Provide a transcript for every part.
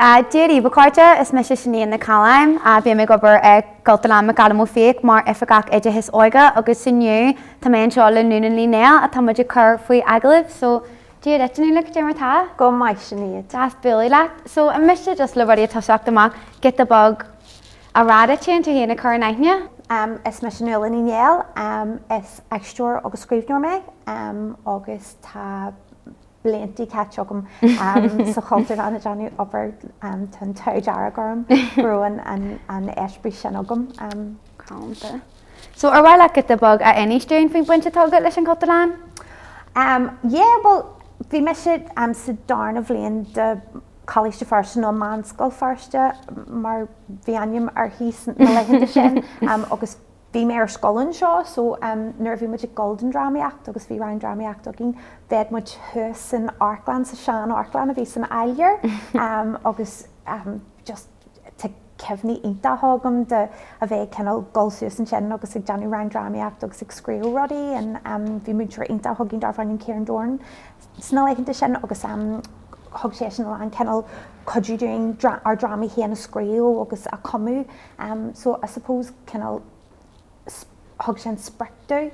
Dia daoibh a chairde, is mise Sinéad Nic Challáin. Bím ag obair i gCultúrlann McAdam Ó Fiaich mar Oifigeach Oideachais Óige agus inniu tá mé anseo le Nuala Ní Néill atá muid ag cur faoi agallamh. So, Dia duit a Nuala, cad é mar tá? Go maith Sinéad. Deas bualadh leat. So, an miste just le rudaí a toiseacht amach, giota beag a rá duit féin, tú féin a chur in aithne? Is mise Nuala Ní Néill, is aisteoir agus scríbhneoir mé agus tá blianta caite agam sa Chultúrlann ag déanamh obair. Tá an t-ádh dearg orm go raibh an eispéireas sin agam. Galánta. So ar mhaith leat giota beag a inis dúinn faoin bhaint atá agat leis an Chultúrlann? Yeah, bhuel, bhí mise sa darna bhliain de Choláiste Feirste nó Meánscoil Feirste mar bhí ainm uirthi sna laethanta sin agus Bhí mé ar scoil anseo so nuair a bhí muid ag dul don drámaíocht agus bhí rang drámaíochta againn, bheadh muid thuas san amharclann, sa sean-amharclann a bhí san Áiléar agus just tá cuimhní iontacha agam de a bheith ag cineál dul suas ansin agus ag déanamh rang drámaíochta agus ag scríobh rudaí and bhí múinteoir iontach againn darbh ainm Kieran Doran sna laethanta sin agus thug seisean a lán cineál cuidiú dúinn ár drámaí féin a scríobh agus a chumadh. So I suppose cineál thug sé an sprioc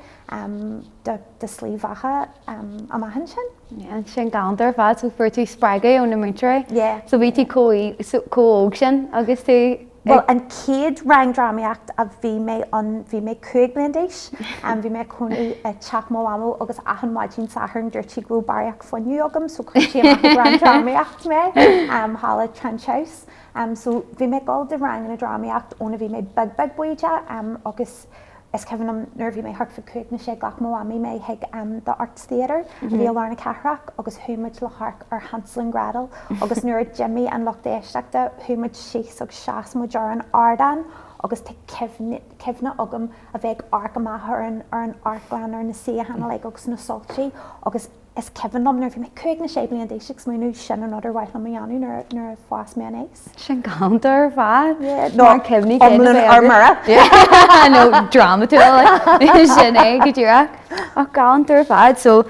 domh do slí bheatha amach ansin. Yeah, sin galánta ar fad, so fuair tú spreagadh ó na múinteoirí. Yeah. So bhí tú chomh hóg sin agus tú Bhuel, an chéad rang drámaíocht a bhí mé ann, bhí mé 5 bliain d'aois. Bhí mé ag cónaí i teach mo mhamó agus achan maidin Sathairn dúirt sí go raibh barraíocht fuinneamh agam so chuir sí amach ag rang drámaíocht mé thall i Trench House. So bhí mé ag dul do ranganna drámaíocht óna bhí mé beag beag baoideach agus Is cuimhin liom nuair a bhí mé thart fá chúig nó sé ghlac mo mhamaí mé chuig The Arts Theatre a bhí i lár na cathrach agus chuaigh muid le hamharc ar Hansel and Gretel agus nuair a d'imigh an lucht éisteachta chuaigh muid síos agus sheas muid ar an ardán agus tá cuimhne cuimhne agam a bheith ag amharc amach ar an ar an amharclann ar na suíocháin uilig agus na soilsí agus Is cuimhin liom nuair a bhí mé cúig nó sé bliana d'aois ag smaoineamh sin an rud ar mhaith liom a dhéanamh nuair nuair a fás mé aníos. Sin galánta ar fad. Yeah, nó cuimhní iomlán ar mire. Nó drámatúil sin é go díreach. Ach galánta ar fad, so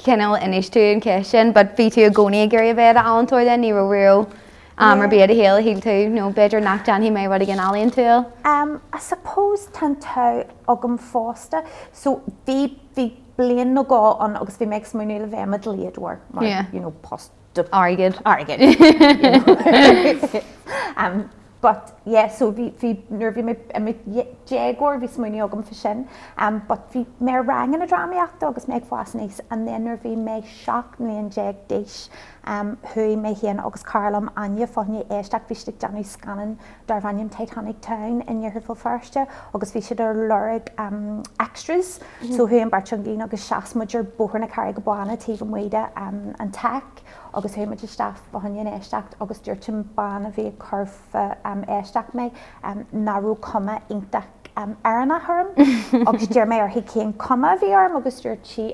cineál inis tú an ceist sin, but bhí tú i gcónaí ag iarraidh a bheith i d'ealaíontóir then, ní raibh riamh am ar bith i do shaol a shíl tú nó b'fhéidir nach déanfaidh mé rud éigin ealaíontúil? Um, I suppose tá an t-ádh agam fosta. So bhí bhí bliain nó dhó ann agus bhí mé ag smaoineamh le bheith i mo dhlíodóir mar Yeah. you know post do Airgead. airgead you know. um, but yeah so bhí bhí nuair a bhí mé i mo dhéagóir bhí smaoineamh agam fá sin um, but bhí mé ar ranganna drámaíochta agus mé ag fás aníos and then nuair a bhí mé 17 mbliain d'aois um, chuaigh mé féin agus cara liom Áine fá choinne éisteacht bhí siad ag déanamh scannán darbh ainm Titanic Town in Iarthar Bhéal Feirste agus bhí siad ar lorg extras so chuaigh an bheirt againn agus sheas muid ar Bhóthar na Carraige Báine taobh amuigh de an Tech agus chuaigh muid isteach fá choinne an éisteacht agus dúirt an bean a bhí ag cur fá éisteacht mé nach raibh cuma iontach Éireannach orm agus d'iarr mé uirthi cén cuma a bhí orm agus dúirt sí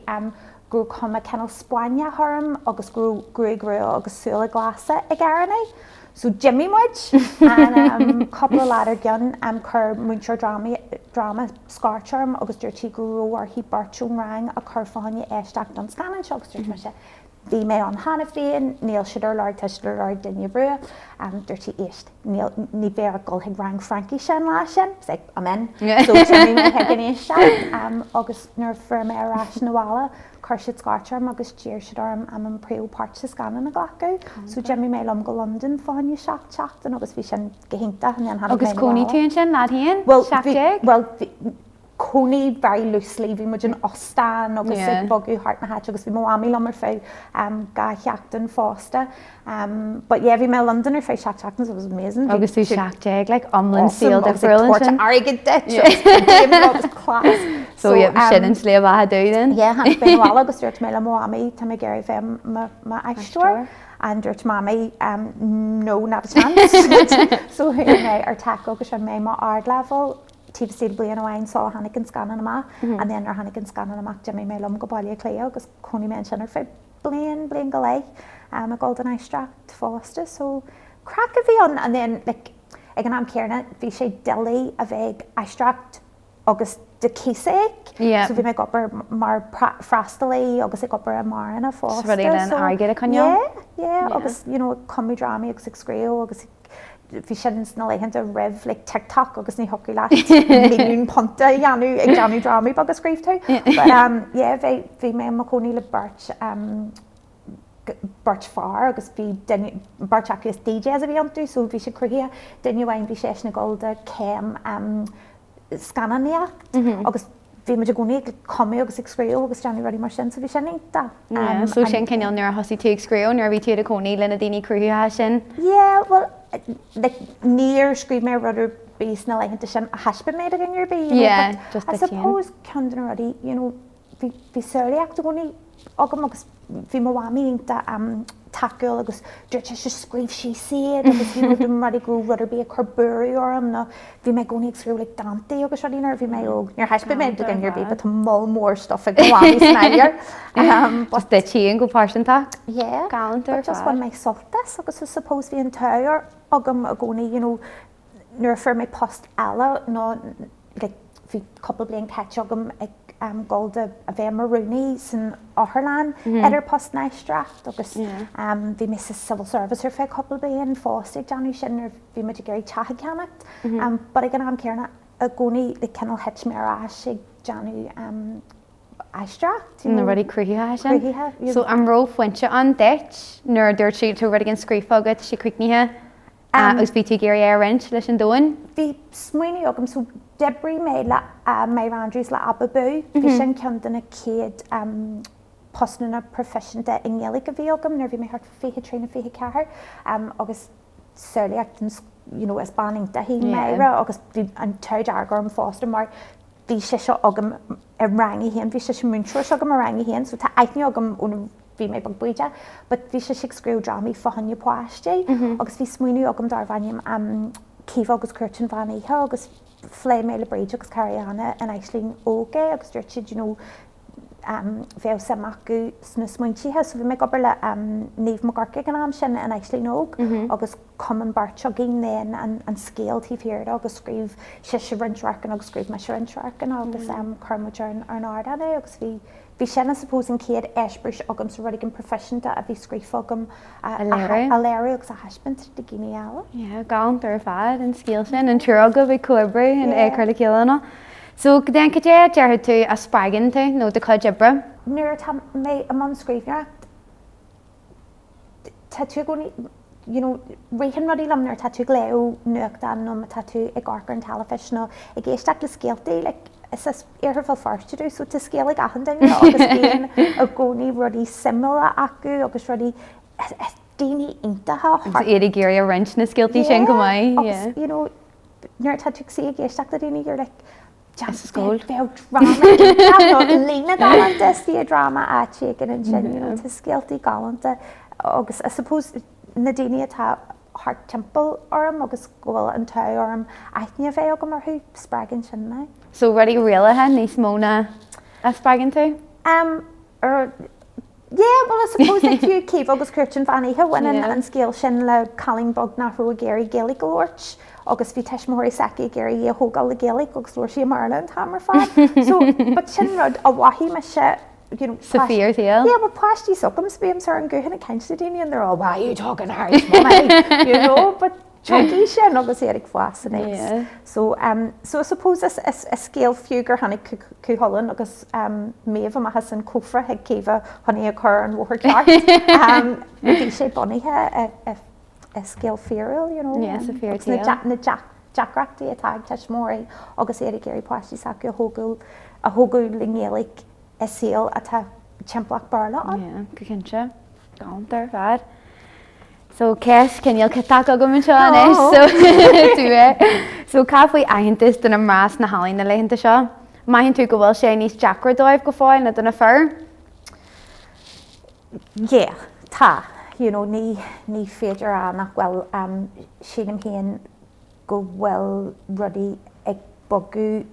go raibh cuma cineál Spáinneach orm agus go raibh gruaig rua agus súile glasa ag Éireannaigh. So d'imigh muid and cúpla lá dár gcionn chuir múinteoir dráma scairt orm agus dúirt sí go raibh uirthi beirt ón rang a chur fá choinne éisteacht don scannán seo agus dúirt mise bhí mé ann cheana féin, níl siad ar lorg, tá siad ar lorg duine rua. Dúirt sí éist, níl, ní bheidh ort dul chuig rang Fraincise an lá sin. I was like, I'm in. So d'imigh mé chuig an éisteacht agus nuair a fuair mé ar ais 'na bhaile, chuir siad scairt orm agus d'iarr siad orm an príomhpháirt sa scannán a ghlacadh. So d'imigh mé liom go Londain fá choinne 7 seachtain agus bhí sin go hiontach and then tháinig mé Agus chónaigh tú ansin leat féin? Well, 17? Well, cónaí very loosely, bhí muid in óstán agus ag bogadh thart na háite agus bhí mo mhamaí liom ar feadh 2 sheachtain fosta. But yeah, bhí mé i Londain ar feadh 7 seachtain so it was amazing. Agus tú 17, like iomlán saol difriúil ansin. Airgead duit agus class. So yeah, sin an slí bheatha duit then. Yeah, tháinig mé abhaile agus dúirt mé le mo mhamaí tá mé ag iarraidh bheith m'aisteoir. And dúirt mamaí no, not a chance. So chuaigh mé ar Tech agus rinne mé mo ardleibhéal taobh istigh de bliain amháin sula tháinig an scannán amach and then nuair a tháinig an scannán amach d'imigh mé liom go Baile Átha Cliath agus chónaigh mé ansin ar feadh bliain, bliain go leith ag dul don aisteoireacht fosta so craic a bhí ann and then like ag an am céanna bhí sé doiligh a bheith ag aisteoireacht agus do cíos a íoc so bhí mé ag obair mar freastalaí agus ag obair i mbeáranna fosta so rudaí le airgead a choinneáil. Yeah, yeah. yeah, agus you know ag cumadh drámaí agus ag scríobh agus bhí sin sna laethanta roimh like TikTok agus ní thiocfadh leat milliún punt a dhéanamh ag déanamh drámaí beaga a scríobh tú. But um, yeah, bhí, bhí mé i mo chónaí le beirt um, beirt fear agus bhí duine, beirt acu is DJs a bhí iontu so bhí siad cruthaitheach. Duine amháin bhí seisean ag dul do céim um, scannánaíocht agus bhí muid i gcónaí ag cumadh agus ag scríobh agus déanamh rudaí mar sin so bhí sin iontach. Yeah, so sin cineál nuair a thosaigh tú ag scríobh nuair a bhí tú i do chónaí le na daoine cruthaitheacha sin? Yeah, well like níor scríobh mé rud ar bith sna laethanta sin a thaispeáin mé do dhuine ar bith, you know, Yeah, but just I duit féin. suppose ceann de na rudaí, you know, bhí bhí samhlaíocht i gcónaí agam agus bhí mo mhamaí iontach tacúil agus dúirt sise scríobh síos iad agus you know dá mba rud é go raibh rud ar bith ag cur buaireamh orm nó bhí mé i gcónaí ag scríobh like dántaí agus rudaí nuair a bhí mé óg. Níor thaispeáin mé do dhuine ar bith but tá moll mór stuff ag mo mhamaí san áiléar. Just duit féin go pearsanta. Yeah. Galánta ar But just fad. bhain mé sult as agus I suppose bhí an t-ádh agam i gcónaí you know nuair a fuair mé post eile nó like bhí cúpla bliain caite agam ag dul do a bheith i mo rúnaí san otharlann idir post na aisteoireacht agus bhí mé sa civil service ar feadh cúpla bliain fosta ag déanamh sin nuair bhí muid ag iarraidh teach a cheannacht but ag an am céanna i gcónaí like cineál thit mé ar ais ag déanamh aisteoireacht. Na rudaí cruthaitheacha sin. Cruthaitheacha. So an raibh pointe ann duit nuair a dúirt tú tá rud éigin scríofa agat, tá sé críochnaithe? Agus bhí tú ag iarraidh é a roinnt leis an domhan? Bhí smaoineamh agam, so d'oibrigh mé le Myra Andrews le Ababú, bhí sin ceann de na chéad postanna proifisiúnta i nGaeilge a bhí agam nuair a bhí mé thart fá 23 nó 24 agus samhlaíocht you know is bean iontach í Myra agus bhí an t-ádh dearg orm fosta mar bhí sise agam i rang a haon, bhí sise múinteoir s'agam i rang a haon so tá aithne agam óna bhí mé beag bídeach but bhí sise ag scríobh drámaí fá choinne páistí agus bhí smaoineamh agam darbh ainm um Caoimhe agus Cúirt an Mheán Oíche agus phléigh mé le Bríd agus Cariana in Aisling Óg é agus dúirt siad you know um bheadh suim acu sna smaointithe so bhí mé ag obair le um Niamh Mac Earcaigh ag an am sin in Aisling Óg agus chum an bheirt againn then an scéal taobh thiar de agus scríobh sise roinnt radharcanna agus scríobh mise roinnt radharcanna agus chuir muid ar an ardán é agus bhí bhí sin I suppose an chéad eispéireas agamsa rud éigin proifisiúnta a bhí scríofa agam a léiriú agus a thaispeáint do dhaoine eile. Yeah, galánta ar fad an scéal sin, an triúr agaibh ag comhoibriú and é ag cur le chéile and all. So then cad é a déarfadh tú a spreagann tú nó do chuid oibre? Nuair atá mé i mbun scríbhneoireacht, tá tú i gcónaí, you know, ritheann rudaí liom nuair atá tú ag léamh nuachtán nó má tá tú ag amharc ar an teilifís nó ag éisteacht le scéaltaí, like, is as Iarthar Bhéal Feirste domh so tá scéal ag achan duine agus bíonn i gcónaí rudaí suimiúla acu agus rudaí, daoine iontacha thart. Agus iad ag iarraidh a roinnt na scéaltaí sin go maith, yeah. Agus, you know, nuair atá tú ag suí ag éisteacht le daoine, you're like, Bheadh dráma iontach nó líne galánta istigh i dráma áit éigin ansin, you know, tá scéaltaí galánta agus I suppose na daoine atá thart timpeall orm agus go bhfuil an t-ádh orm aithne a bheith agam orthu, spreagann sin mé. So rudaí réalacha níos mó ná a spreagann tú? Um, ar, Yeah, well I suppose like fiú Caoimhe agus Cúirt an Mheán Oíche, baineann an scéal sin le cailín beag nach raibh ag iarraidh Gaeilge a labhairt agus bhí tuismitheoirí s'aici ag iarraidh í a thógáil le Gaeilge agus labhair sí i mBéarla an t-am ar fad. So, but sin rud a mhothaigh mise, you know, Sa fíorshaol. Yeah, well páistí s'agam, so bímse ar an guthán ag caint le daoine and they're all, why are you talking Irish, mummy? You know, but Tiocfaidh sin agus iad ag fás aníos. So um so I suppose is is is scéal fiú gur tháinig Cú Chulainn agus um Méabh amach as an cófra chuig Caoimhe chun í a chur ar an bhóthar ceart. Um bhí sé bunaithe i i i scéal fíorúil you know Yeah, sa agus na fíorshaol. na deacrachtaí atá ag tuismitheoirí agus iad ag iarraidh páistí s'acu a thógáil a thógáil le nGaeilge i saol atá timpeallacht Béarla ann. Yeah, go cinnte. Galánta ar fad. So ceist cineál ciotach agam anseo anois so tú é. So cad faoi aitheantas do na mná sna healaíona na laethanta seo? Measann tú go bhfuil sé níos deacra dóibh go fóill ná do na fir? Yeah, tá. You know, ní, ní féidir a rá nach bhfuil. Um, sílim féin go bhfuil rudaí ag bogadh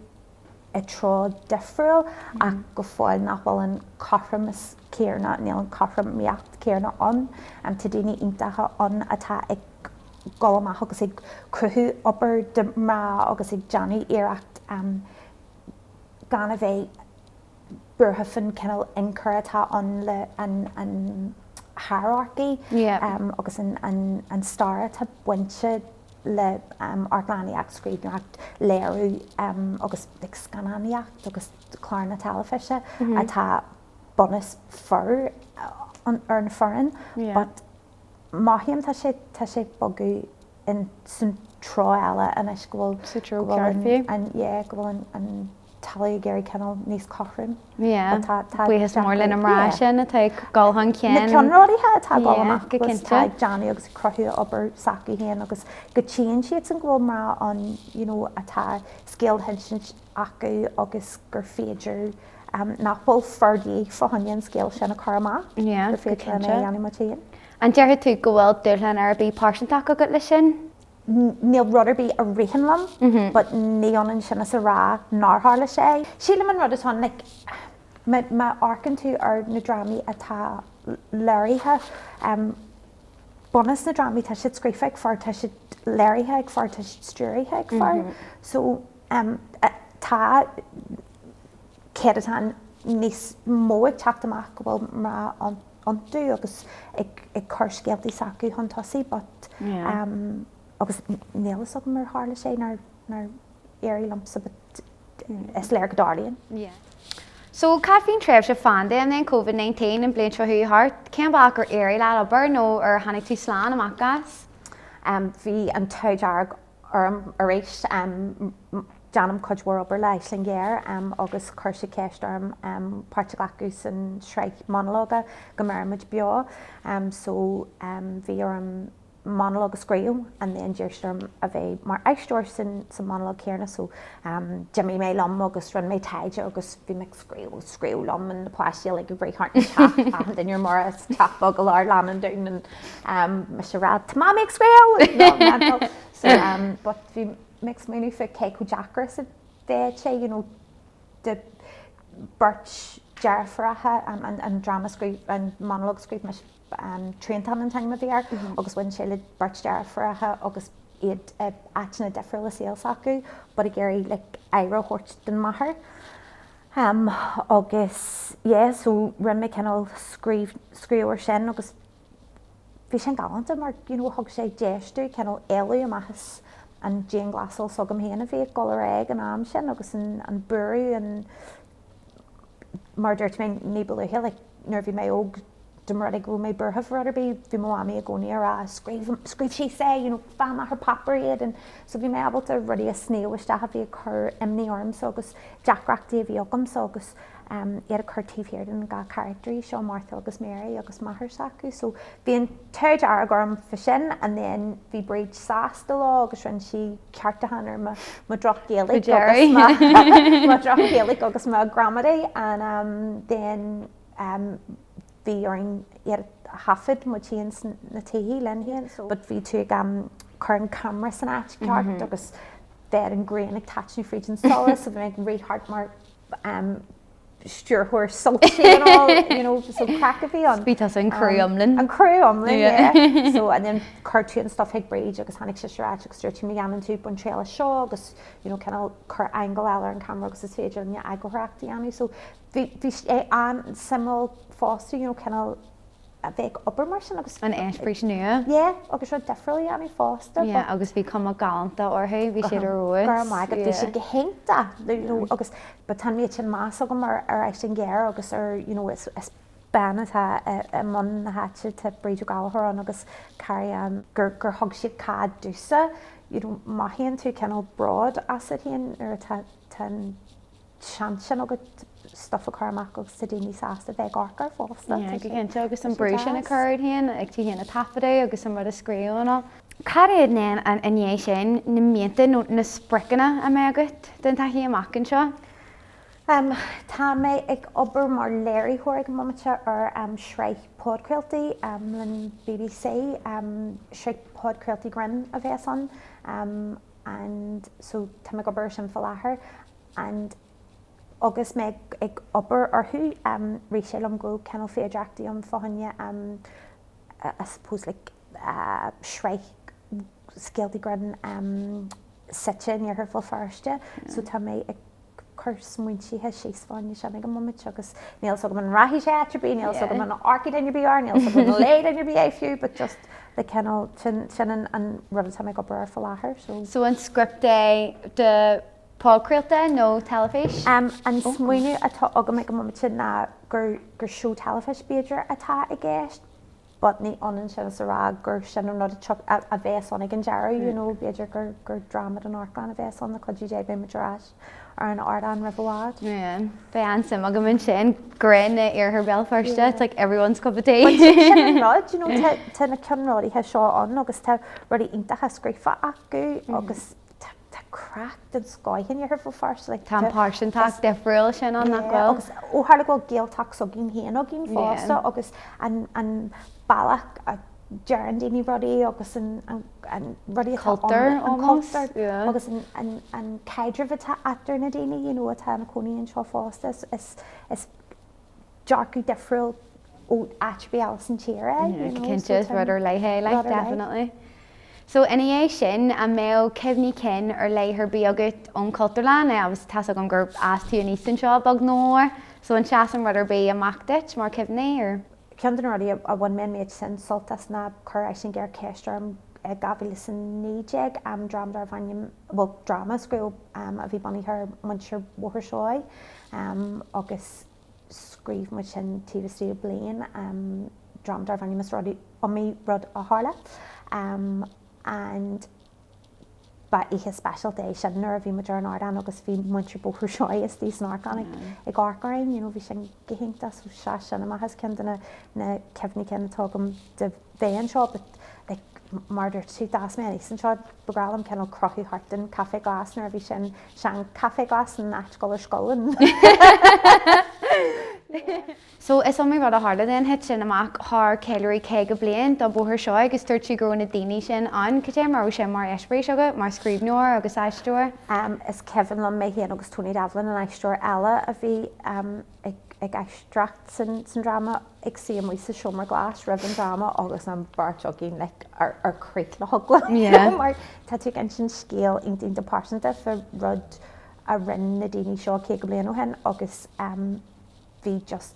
i dtreo difriúil ach go fóill nach bhfuil an cothromas céanna, níl an chothromaíocht céanna ann. Tá daoine iontacha ann atá ag dul amach agus ag cruthú obair do mná agus ag déanamh iarracht gan a bheith buartha faoin cineál ionchur atá ann le an an. Hierarchy agus an stair atá bainte le amharclannaíocht, scríbhneoireacht, léiriú agus like scannánaíocht agus cláranna teilifíse atá bunús fir ar an foireann but mothaím tá sé tá sé ag bogadh in san treo eile anois go bhfuil Sa treo go bhfuil ceart an an yeah go bhfuil an an talamh ag éirí cineál níos cothrom. Yeah. But tá tá Buíochas mór le na mná yeah. sin atá ag dul chun cinn. Na ceannródaithe atá ag dul Yeah, amach go agus tá cinnte. ag déanamh agus ag cruthú obair s'acu féin agus go tchíonn siadsan go bhfuil mná ann you know atá scéal le hinsint acu agus gur féidir nach bhfuil fir de dhíth fá choinne an scéal sin a chur amach, Yeah, gur go féidir linn é cinnte. a dhéanamh muid féin. An déarfaidh tú go bhfuil dúshlán ar bith pearsantach agat leis sin? Níl rud ar bith a ritheann liom but ní ionann sin is a rá nár tharla sé. Sílim an rud atá ann, like, má amharcann tú ar na drámaí atá léirithe, bunús na drámaí, tá siad scríofa ag fir, tá siad léirithe ag fir, tá siad stiúraithe ag fir. So tá céatadán níos mó ag teacht amach go bhfuil mná iontu agus ag cur scéaltaí s'acu chun tosaigh but agus níl fhios agam ar tharla sé nár éirigh liomsa but is léir go dtarlaíonn. Yeah. So cad faoin tréimhse phaindéim then, Covid-19, an bhliain seo chuaigh thart? Cén bealach ar éirigh leat obair nó ar tháinig tú slán amach as? Bhí an t-ádh dearg orm arís. Déanaim cuid mhór obair le Aisling Ghéar agus chuir siad ceist orm páirt a ghlacadh san sraith monalóga Go mBeire Muid Beo. So bhí orm monalóg a scríobh and then d'iarr siad orm a bheith mar aisteoir san san monalóg céanna so d'imigh mé liom agus rinne mé taighde agus bhí mé ag scríobh agus scríobh liom and na páistí uilig ag rith thart an teach achan duine ar mire sa teach beag i lár Leann an Dúin and mise ag rá tá mamaí ag scríobh! No, mental. So but bhí mé ag smaoineamh fá cé chomh deacair is a bheadh sé you know do beirt deirfiúracha an dráma scríobh an monalóg a scríobh mise Triantán an t-ainm a bhí air agus bhain sé le beirt deirfiúracha agus iad i áiteanna difriúla saoil s'acu but ag iarraidh like aire a thabhairt don máthair. Um, agus yeah, so rinne mé cineál scríobh scríobh ar sin agus bhí sin galánta mar you know thug sé deis domh cineál éalú amach as an dianghlasáil s'agam féin a bhí ag dul ar aghaidh an am sin agus an, an buaireamh an Mar a dúirt mé ní ba luaithe, like, nuair a bhí mé óg, dá mba rud é go raibh mé buartha fá rud ar bith, bhí mo mhamaí i gcónaí ag rá, scríobh, scríobh síos é, you know, faigh amach ar páipéar iad and so bhí mé ábalta rudaí a shníomh isteach a bhí ag cur imní ormsa agus deacrachtaí a bhí agamsa agus um, iad a chur taobh thiar den dá charactairí seo, Martha agus Mary agus máthair s'acu. So bhí an t-ádh dearg orm fá sin and then bhí Bríd sásta leo agus rinne sí ceartúchán ar mo mo droch-Ghaeilge agus mo mo droch-Ghaeilge agus mo ghramadaí and um, then um, bhí orainn iad a thaifead muid féin sna tithe linn féin so but bhí tú ag um, cur an camera san áit ceart mm -hmm. agus bheith an ghrian ag taitneamh fríd an solas so bhí mé ag rith thart mar um, stiúrthóir soilse and all, you know, so craic a bhí ann. Bhí tusa an crew iomlán. An crew iomlán, yeah. So, and then chuir tú an stuff chuig Bríd agus tháinig sise ar ais agus dúirt sí má dhéanann tú bain triail as seo agus, you know, cineál cuir angle eile ar an camera agus is féidir linn eagarthóireacht a dhéanamh. So, bhí, bhí sé an-suimiúil fosta, you know, cineál a bheith ag obair mar sin agus. An eispéireas nua. Yeah, agus rud difriúil a dhéanamh fosta. Yeah, agus bhí cuma galánta orthu, bhí siad ar fheabhas. Go raibh maith agat, bhí siad go hiontach, you know, agus but tá an méid sin meas agam ar ar Aisling Ghéar agus ar, you know, is is bean atá i i mbun na háite, tá Bríd Ó Gallchóir ann agus Carrie Ann, gur gur thug siad cead domhsa, you know, mothaíonn tú cineál bród asat féin nuair atá tá an seans sin agat stuff a chur amach agus tá daoine sásta bheith ag amharc air fosta. Yeah, go cinnte agus an brú sin a chur ort féin ag tú féin a taifeadadh agus an rud a scríobh and all. Cad iad then i ndiaidh sin na mianta nó na spriocanna a mbeidh agat don todhchaí amach anseo? Um, tá mé ag obair mar léiritheoir ag an mbomaite ar um, sraith podchraoltaí um, le BBC, um, sraith podchraoltaí grinn a bheas ann um, and so tá mé ag obair ar sin faoi láthair and agus mé ag obair orthu rith sé liom go raibh cineál féidearthachtaí ann fá choinne I suppose like sraith scéaltaí grinn suite in iarthar Bhéal Feirste so tá mé ag. cur smaointithe síos fá choinne sin ag an mbomaite agus níl 'fhios agam an rachaidh sé áit ar bith, níl 'fhios agam an amharcfaidh duine ar bith air, níl 'fhios agam an léifidh duine ar bith é fiú, but just le cineál, sin, sin an, an rud atá mé ag obair air faoi láthair, so. So an script é do podchraolta nó teilifís? An smaoineamh atá agam ag an mbomaite ná gur, gur seó teilifís b'fhéidir atá i gceist, but ní ionann sin is a rá gur sin an rud a, a bheas ann ag an deireadh, you know, b'fhéidir gur, gur dráma don amharclann a bheas ann, le cuidiú Dé beidh muid ar ais ar an ardán roimh i bhfad. Yeah, beidh an-suim agam ansin, greann Iarthar Bhéal Feirste, it's like everyone's cup of tea. But sin an rud, you know, tá, tá na ceannródaithe seo ann agus tá rudaí iontacha scríofa acu agus Tá craic den scoith in Iarthar Bhéal Feirste. Like, Tá an pearsantacht difriúil sin ann, nach bhfuil? Agus ó tharla go bhfuil Gaeltacht s'againn féin againn fosta agus an, an bealach a deireann daoine rudaí agus an, an, an rudaí atá Cultúr, an almost. cultúr Yeah. agus an, an, an caidreamh atá eatar na daoine, you know, atá ina cónaí anseo fosta, is, is, is dearcadh difriúil ó áit ar bith eile san tír é, you know, Cinnte, is rud ar leith é, like, definitely. So ina dhiaidh sin, an mbeadh cuimhní cinn ar leith ar bith agat ón Chultúrlann? Agus tá's agam gur fhás tú aníos anseo beag nó mór, so an seasann rud ar bith amach duit mar chuimhní, or? Ceann de na rudaí a bhain mé an méid sin sult as ná chuir Aisling Ghéar ceist orm i 2019, dráma darbh ainm, bhuel, dráma a scríobh a bhí bunaithe ar mhuintir Bhóthar Seoighe agus scríobh muid sin taobh istigh de bliain, dráma darbh ainm Is Iomaí Rud a Tharla and ba oíche speisialta é sin nuair a bhí muid ar an ardán agus bhí muintir Bóthar Seoighe istigh san amharclann ag amharc orainn, you know, bhí sin go hiontach so sheas sin amach as ceann de na na cuimhní cinn atá agam de bheith anseo but like mar a dúirt tú d'fhás mé aníos anseo, ba ghnách liom cineál crochadh thart an Café Glas nuair a bhí sin sean Café Glas in áit dul ar scoil and So is iomaí rud a tharla then, thit sin amach thar ceiliúradh 50 bliain do Bóthar Seoighe agus dúirt tú go raibh na daoine sin ann. Cad é mar a raibh sin mar eispéireas agat mar scríbhneoir agus aisteoir? Is cuimhin liom mé féin agus Tony Devlin, an aisteoir eile a bhí ag aisteoireacht san dráma, ag suí amuigh sa seomra glas roimh an dráma agus an bheirt againn like ar crith le heagla you know mar tá tú ag insint scéal iontach iontach pearsanta fá rud a rinne na daoine seo 50 bliain ó shin agus bhí just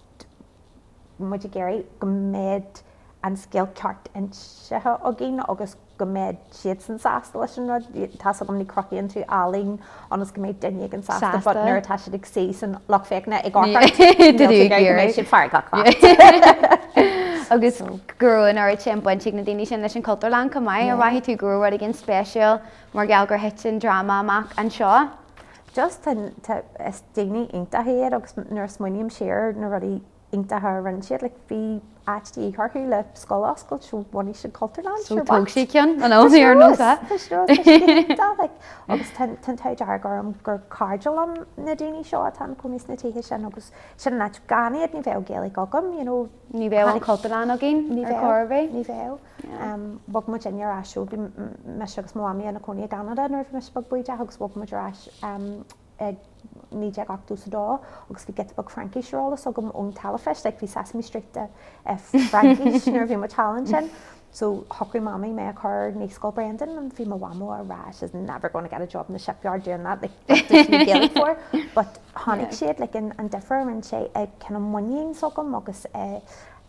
muid ag iarraidh go mbeadh an scéal ceart insithe againn agus go mbeadh siadsan sásta leis an rud. Tá's agam ní cruthaíonn tú ealaín ionas go mbeidh duine éigin sásta but nuair atá siad ag suí san lucht féachana ag amharc ort níl tú ag iarraidh go mbeidh siad feargach leat. Agus go raibh an oiread sin baint ag na daoine sin leis an Chultúrlann chomh maith. Ar mhothaigh tú go raibh rud éigin speisialta mar gheall gur thit an dráma amach anseo? Just tá, is daoine iontacha iad agus nuair a smaoiním siar ar na rudaí iontacha a rinne siad, like bhí áit de dhíth orthu le scoil a oscailt so bhunaigh siad Cultúrlann, So sure what? tóg siad ceann an am ar nós é. Tá sé tá sé iontach like agus tá an t-ádh dearg orm gur cairde liom na daoine seo atá ina cónaí sna tithe sin agus sin an áit gan iad ní bheadh Gaeilge agam, you know. Ní bheadh an Cultúrlann againn Ní ar chor ar bith. Ní bheadh. Bhog muid inne ar ais ó bhí mise agus mo mhamaí ina cónaí i gCeanada nuair a bhí mise beag bídeach agus bhog muid ar ais i 1982 agus bhí giota beag Fraincis ar eolas agam ón teilifís, like bhí Sesame Street i Fraincis nuair a bhí muid thall ansin. So shocraigh mamaí mé a chur ar Naíscoil Brendan and bhí mo mhamó ag rá she's never going to get a job in the shipyard doing that, like what does she need Gaelic for? But chonaic siad like an an difear a rinne sé i cineál muinín s'agam agus i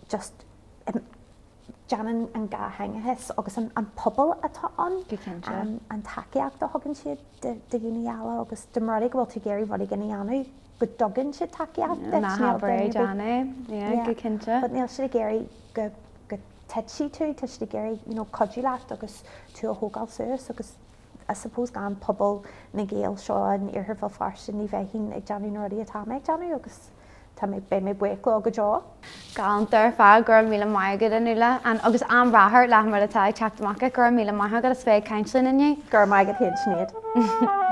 just déanann an dátheangachas agus an pobal atá ann, an tacaíocht a thugann siad do dhaoine eile agus dá mba rud é go bhfuil tú ag iarraidh rud éigin a dhéanamh, go dtugann siad tacaíocht duit. Ná habair é, déan é. Yeah, go cinnte. But níl siad ag iarraidh go go titfidh tú, tá siad ag iarraidh you know cuidiú leat agus tú a thógáil suas agus I suppose gan pobal na Gael seo in Iarthar Bhéal Feirste ní bheinn ag déanamh na rudaí atá mé ag déanamh agus Tá mé, beidh mé buíoch leo go deo. Galánta ar fad, go raibh míle maith agat a Nuala. Agus an-rath ort le hachan rud atá ag teacht amach agat, go raibh míle maith agat as bheith ag caint linn inniu. Go raibh maith agat féin Sinéad.